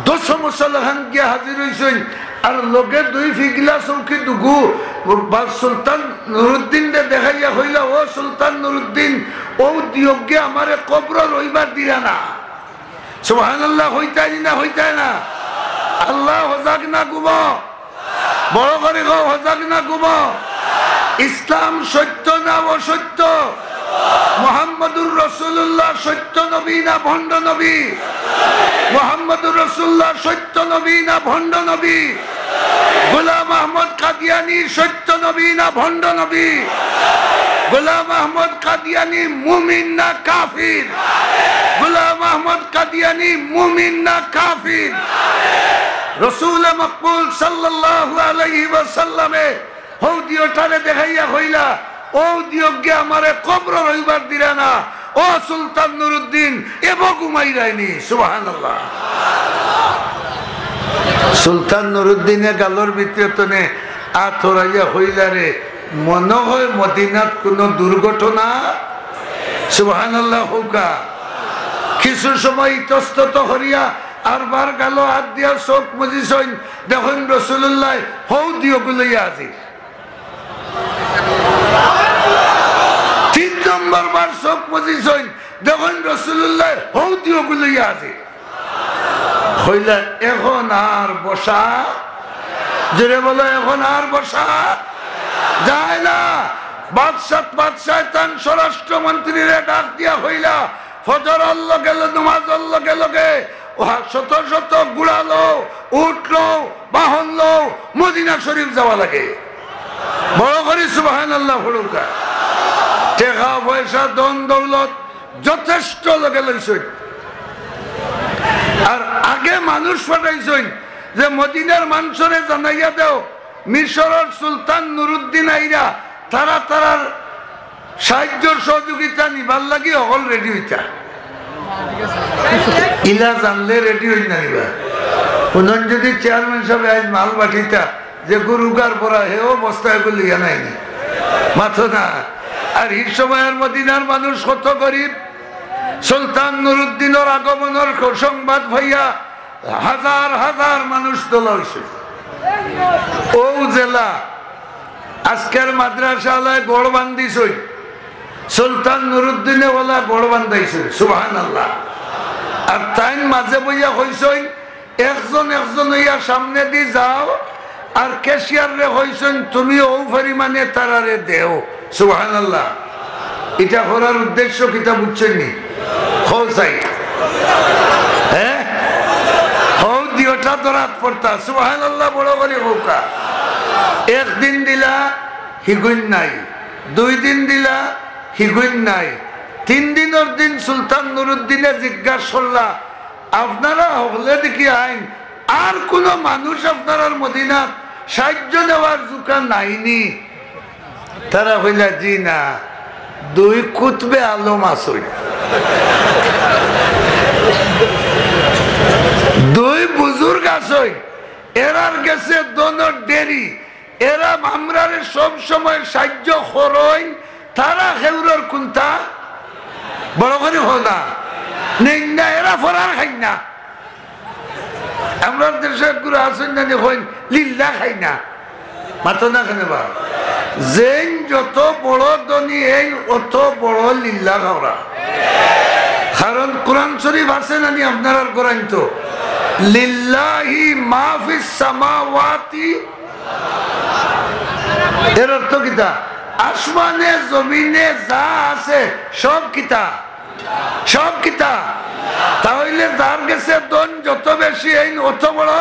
দশ মুসলহান গিয়া হাজির অইছইন, আর লগে দুই ফিগলা চউখি দুগু। বা সুলতান নুরুদ্দিনরে দেখাইয়া কইলা, "ও সুলতান নুরুদ্দিন, অউ দিয়কগে আমারে কবরো রইবার দিরা না।" সুবহানাল্লাহ, কইতায় নি না, কইতায় না? আল্লাহ হজাগ না ঘুমো? বড় করি কও, হজাগ না ঘুমো? ইসলাম সত্য না অসত্য? মুহাম্মদুর রাসূলুল্লাহ সত্য নবী না ভণ্ড নবী? মুহাম্মদুর রাসূলুল্লাহ সত্য নবী না ভণ্ড নবী? গোলাম আহমদ কাদিয়ানী সত্য নবী না ভণ্ড নবী? গোলাম আহমদ কাদিয়ানী মুমিন না কাফির? গোলাম আহমদ কাদিয়ানী মুমিন না কাফির? রসুলে মকবুল সাল্লাল্লাহু আলাইহি ওয়াসাল্লামে হউ দিওটারে দেখাইয়া কইলা, "অউ দিওগি আমারে কবরো রইবার দিরা না, ও সুলতান নুরুদ্দিন, এবো ঘুমাইরায়নি।" সুবহানাল্লাহ। সুলতান নুরুদ্দিনে গালর ভিতরে তনে আত হরাইয়া কইলা, "রে, মনো হয় মদিনাত কুনু দুর্ঘটনা।" সুবহানাল্লাহ কউক্কা। কিছু সময় ইতস্তত করিয়া আরবার গালো আত দিয়া চউখ মুজিছইন, দেখইন রসুলুল্লায় হউ দিওগু লইয়া হাজির। তিন নম্বর বার চউখ মুজিছইন, দেখইন রসুলুল্লায় হউ দিওগু লইয়া হাজির। কইলা, "এখন আর বসা।" জোরে বলো, "এখন আর বসা যায় না।" বাদশাহ, বাদশাহ তান স্বরাষ্ট্রমন্ত্রীরে ডাক দিয়া কইলা, "ফজরর লগে লগে, নমাজর লগে লগে, ও শত শত ঘুড়া লও, উট লও, বাহন লও, মদিনা শরীফ যাওয়া লাগে।" বড় করি সুবহানাল্লাহ পড়উক্কা। টেকা পয়সা, ধন দৌলত যথেষ্ট লগে লইছইন। আর আগে মানুষ পাঠাইছইন যে মদিনার মানষরে জানাইয়া দেও, মিশরর সুলতান নুরুদ্দিন আইরা, তারা তারার সাহায্য সহযোগিতা নিবার লাগি হকল রেডি অইতা। ইলা জানলে রেডি অইন না নিবা। হুনইন যদি চেয়ারম্যান সাবে আইজ মাল পাঠাইতা, যে গরু গার পরা হেও বস্তায় করি লইয়া নাইনি। মাতো না। আর হি সময়র মদিনার মানুষ কত গরিব। সুলতান নুরুদ্দিনর আগমনর খ-, সংবাদ পাইয়া হাজার হাজার মানুষ দলা অইছে। অউ জেলা আজকের মাদ্রাসাআলায় গড় বান্ধিছইন, সুলতান নুরুদ্দিনে অলা গড় বান্ধাইছইন। সুবহানাল্লাহ। আর তাইন মাঝে বইয়া কইছইন, একজন একজন অইয়া সামনেদি যাও, আর ক্যাশিয়াররে কইছইন, "তুমি অউ পরিমাণে তারারে দেও।" সুবহানাল্লাহ। ইটা করার উদ্দেশ্য কিতা বুঝছইন নি? কও চাই। হ্যাঁ? হউ দিওটা ধরাত পড়তা। সুবহানাল্লাহ, বড় করি কউক্কা। একদিন দিলা, হিগুইন নাই। দুই দিন দিলা, হিগুইন নাই। তিন দিনর দিন সুলতান নুরুদ্দিনে জিজ্ঞাসা করলা, "আপনারা হকলে দেখি আইন, আর কুনু মানুষ আপনারার মদিনাত সাহায্য নেওয়ার জুকা নাইনি?" তারা কইলা, "জি না, দুই কুতবে আলম আছইন, দুই বুজুর্গ আছইন, এরার গেছে ধনর ঢেরি, এরা আমরারে সব সময় সাহায্য করইন, তারা কেউরর কুন্তা বড় করি কও না, নেইন না, এরা ফরার খাইন না।" আমরার দেশো একগুলো আছইন না নি কইন, "লিল্লা খাই না।" মাতো না কেনে বা? যেইন যত বড় ধনী, এইন অত বড় লিল্লা খাওরা। কারণ কোরআন শরীফ আছে না নি আপনারার কোরআন তো? "লিল্লাহি মা ফিস সামাওয়াতি।" এর অর্থ কিতা? আসমানে জমিনে যা আছে সব কিতা? সব কিতা? তা অইলে যার গেছে ধন যত বেশি, এইন অত বড়।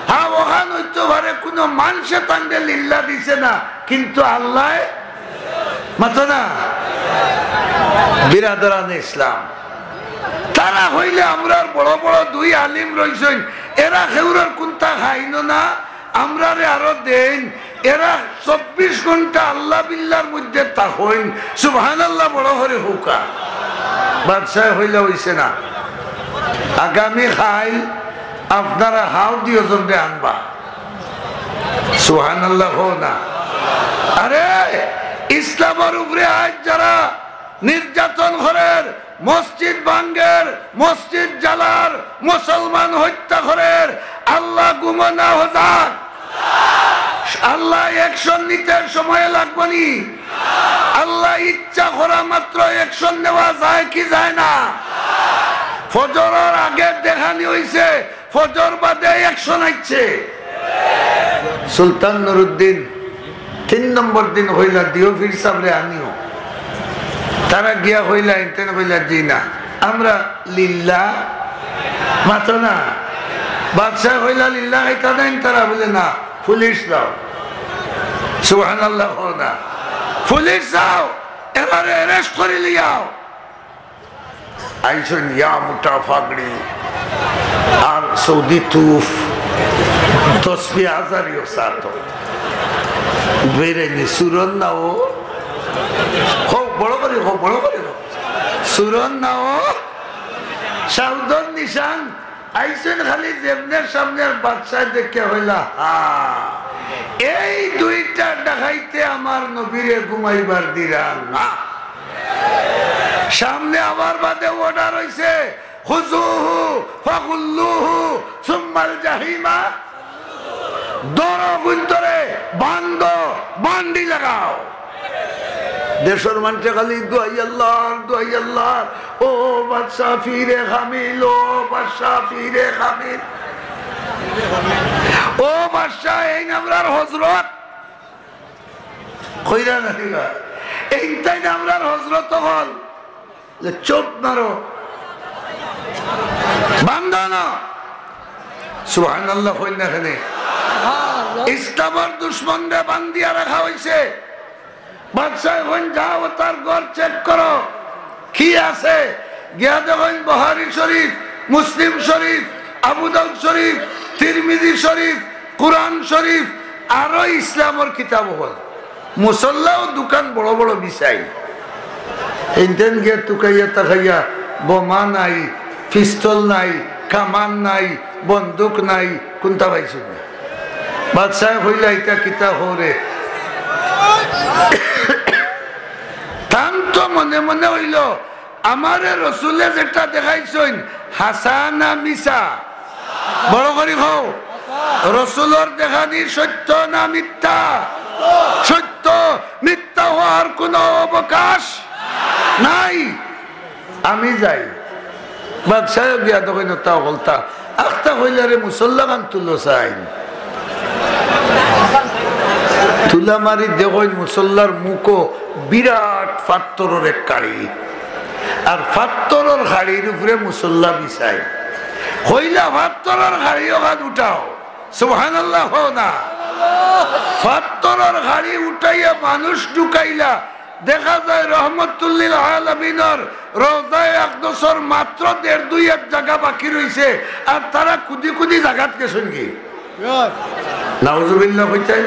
হ্যাঁ, অখান অইতো পারে কুনু মানষে তানরে লিল্লা দিছে না, কিন্তু আল্লায়, মাতো না, বিরাদরানে ইসলাম। তারা অইলে আমরার বড় বড় দুই আলিম রইছইন, এরা কেউরর কুন্তা খাইন না, আমরারে আরো দেইন, এরা চব্বিশ ঘন্টা আল্লাহ বিল্লার মধ্যে থাকইন। সুবহানাল্লাহ বড় করি কউক্কা। বাদশায় কইলা, "অইছে না, আগামী কাইল আপনারা হাউ দিওজনরে আনবা।" সুবহানাল্লাহ কও না। আরে, ইসলামর উপরে আইজ যারা নির্যাতন করের, মসজিদ ভাঙ্গের, মসজিদ জ্বালার, মুসলমান হত্যা করের, আল্লাহ ঘুমো না হজাগ। আল্লাহ action নিতে সময় লাগবো নি? আল্লাহ ইচ্ছা করা মাত্র action নেওয়া যায় কি যায় না? ফজরর আগে দেখানি অইছে, ফজর বাদে action আইছে। সুলতান নুরুদ্দিন তিন নম্বর দিন কইলা, "দিও পীর সাবরে আনিও।" তারা গিয়া কইলা, ইনতেন কইলা, "জি না, আমরা লিল্লা।" মাতো না। বাদশায় কইলা, "লিল্লা খাইতা নাইন তারা?" বলে, "না, পুলিশ লাও।" সুবহানাল্লাহ কও না। পুলিশ লাও, এরারে arrest করি লিয়াও। আইছইন ইয়া মোটা ফাগড়ি আর সৌদি তুফ, তসবি হাজারিও সাথ। বেরেনি সুরন না ও। হো, বড় করি হো, বড় করি হো। সুরন না ও। সাউদর নিশান। আইছইন খালি যেমনে সামনে আর বাদশায় দেখিয়া কইলা, "হা, এই দুইটা ডাকাইতে আমার নবীরে ঘুমাইবার দিরা না।" সামনে আবার বাদে order অইছে, "খুযুহু ফাগুল্লুহু সুম্মাল জাহিমা।" ধরো গুন্তরে, বান্ধো, বান্ডি লাগাও। দেশর মানষে খালি দুয়াই আল্লাহর, দুয়াই আল্লাহর। ও বাদশা ফিরে কামিল, ও বাদশা ফিরে কামিল। ও বাদশা, এইন আমরার হজরত। কইরা না দিবা। এইন তাইন আমরার হজরত অকল। যে চুপ মারো, বান্ধা না। সুবহানাল্লাহ কইন না কেনে? ইসলামর দুশমনরে বান্ধিয়া রাখা অইছে। বাদশায় কইন, "যাও, তার ঘর check করো, কি আছে?" গিয়া দেখইন বুখারী শরীফ, মুসলিম শরীফ, আবু দাউদ শরীফ, তিরমিজি শরীফ, কুরআন শরীফ, আরো ইসলামর কিতাব অকল। মুসল্লাও দুখান বড় বড় বিছাইন। এইন তাইন গিয়া তুকাইয়া তাকাইয়া, বোমা নাই, পিস্তল নাই, কামান নাই, বন্দুক নাই, কুনটা পাইছইন না। বাদশায় কইলা, "ইতা কিতা কও রে?" তান তো মনে মনে অইলো, আমারে রসুলে যেটা দেখাইছইন, হাছা না মিছা? বড় করি কও। রসুলর দেখানি সত্য না মিথ্যা? সত্য। মিথ্যা হওয়ার কোনো অবকাশ নাই। আমি যাই। বাদশায় গিয়া দেখইন তা বলতা, আখতা কইলা রে, মুসল্লাখান তুলো চাইন। তুলা মারি দেখইন মুসল্লার মুখো বিরাট ফাত্তরর এক কাড়ি। আর ফাত্তরর কাড়ির উপরে মুসল্লা বিছাই। কইলা, "ফাত্তরর কাড়ি অখান উঠাও।" সুবহানাল্লাহ কও না। ফাত্তরর কাড়ি উঠাইয়া মানুষ ঢুকাইলা। দেখা যায় রহমতুল্লিল আলামিনর রওজায়ে আকদসর মাত্র দেড় দুই হাত জাগা বাকি রইছে, আর তারা কুদি কুদি জাগাত গেছইন গি। নাউজুবিল্লাহ কইতাই।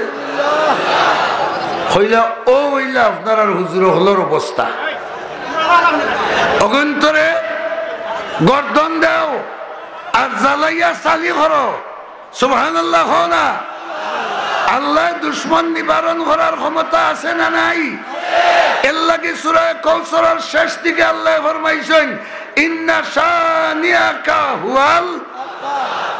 কইলা, "ও অইলা আপনারার হুজুর অকলর অবস্থা। অগুইন্তরে গর্দন দেও আর জ্বালাইয়া ছালি করো।" সুবহানাল্লাহ কও না। আল্লায় দুশমন নিবারণ করার ক্ষমতা আছে না নাই? এরলাগি সূরা কাউসারর শেষ দিকে আল্লায় ফরমাইছইন, "ইন্না শানিআকা হুয়াল।"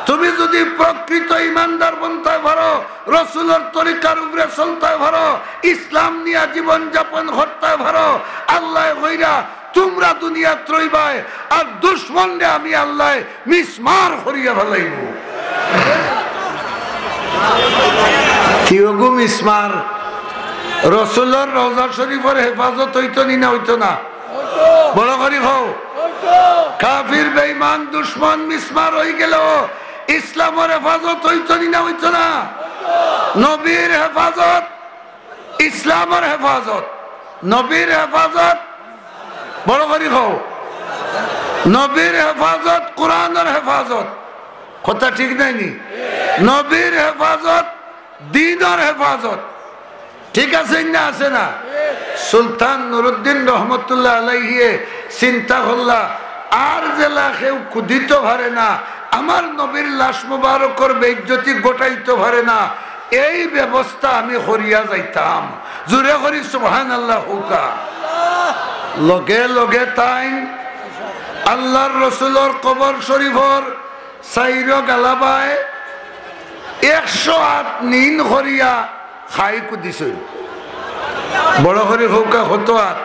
তুমি যদি প্রকৃত ইমানদার বনতায় পারো, রসুলর তরিকার উপরে চলতায় পারো, ইসলাম নিয়া জীবন যাপন করতায় পারো, আল্লায় কইরা তুমরা দুনিয়াত রইবায়, আর দুশমনরে আমি আল্লায় মিসমার করিয়া ফালাইমু। কিওগু মিসমার? রসুলর রওজা শরীফর হেফাজত অইতো নি না অইতো না? বড় করি কও। কাফির বেঈমান দুশমন মিসমার অইগেলেও ইসলামর হেফাজত অইতো নি না অইতো না? নবীর হেফাজত, ইসলামর হেফাজত, নবীর হেফাজত, বড় করি কও, নবীর হেফাজত, কোরআনর হেফাজত। কথা ঠিক নায় নি? নবীর হেফাজত, দ্বীনর হেফাজত। ঠিক আছে না, আছে না? সুলতান নুরুদ্দিন রহমতুল্লাহ আলাইহিয়ে চিন্তা করলা, আর যেলা কেউ কুদিতো পারে না, আমার নবীর লাশ মুবারকর বেইজ্জতি ঘটাইতো পারে না, এই ব্যবস্থা আমি করিয়া যাইতাম। জুরে করি সুবহানাল্লাহ কউক্কা। লগে লগে তাইন আল্লার রসুলর কবর শরীফর চাইরো গালাবায় একশো আত নিন করিয়া খাই কুদিছইন। বড় করি কউক্কা, কত আত?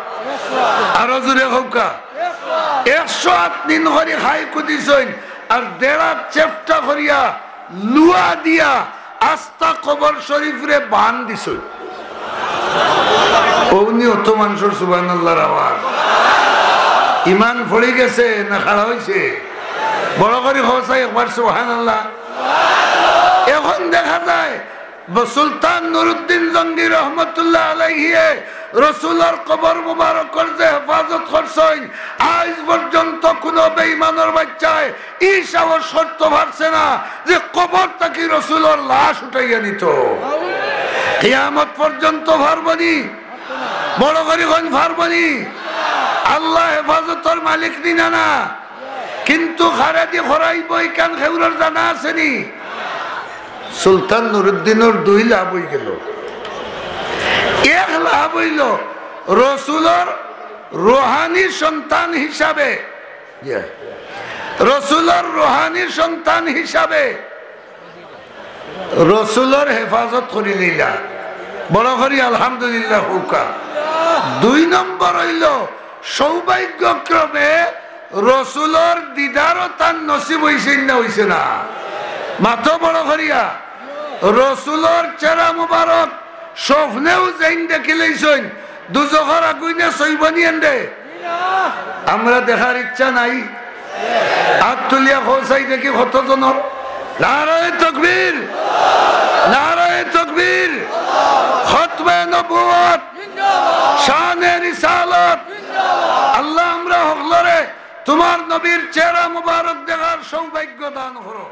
আরো জুরে কউক্কা। একশো আত নিন করি খাই কুদিছইন, আর দেড় আত চেপটা করিয়া লুয়া দিয়া আস্তা কবর শরীফরে বান দিছইন। অউ নি অত মানষর সুবহানাল্লাহর আওয়াজ। ইমান পড়ি গেছে না খাড়া অইছে? বড় করি কও চাই একবার সুবহানাল্লাহ। এখন দেখা যায় ব-, সুলতান নুরুদ্দিন জঙ্গি রহমতুল্লাহ আলাইহিয়ে রসুলর কবর মুবারকর যে হেফাজত করছইন, আইজ পর্যন্ত কুনু বেঈমানর বাইচ্চায় ই সাহস করতো পারছে না যে কবর থাকি রসুলর লাশ উঠাইয়া নিতো। কিয়ামত পর্যন্ত পারবনি? বড় করি কইন, পারবনি? আল্লাহ হেফাজতর মালিক নি না না? কিন্তু কারেদি করাইবো ইখান কেউরর জানা আছে নি? সুলতান নুরুদ্দিনর দুই লাভ অইগেলো। এক লাভ অইলো রসুলর রুহানি সন্তান হিসাবে, ইয়ে, রসুলর রুহানি সন্তান হিসাবে রসুলর হেফাজত করিলাইলা। বড় করি আলহামদুলিল্লাহ কউক্কা। দুই নম্বর অইলো, সৌভাগ্যক্রমে রসুলর দিদারও তান নসিব অইছে না অইছে না? মাতো বড় করিয়া। রসুলর চেহারা মুবারক স্বপ্নেও যেইন দেখিলাইছইন, দুজখর আগুইনে ছইবনি এনরে? আমরা দেখার ইচ্ছা নাই? আত তুলিয়া কও চাই দেখি কতজনর। নারায়ে তকবীর, নারায়ে তকবীর। খতমে নবুয়ত, শানে রিসালত। আল্লাহ, আমরা হকলরে তুমার নবীর চেহারা মুবারক দেখার সৌভাগ্য দান করো।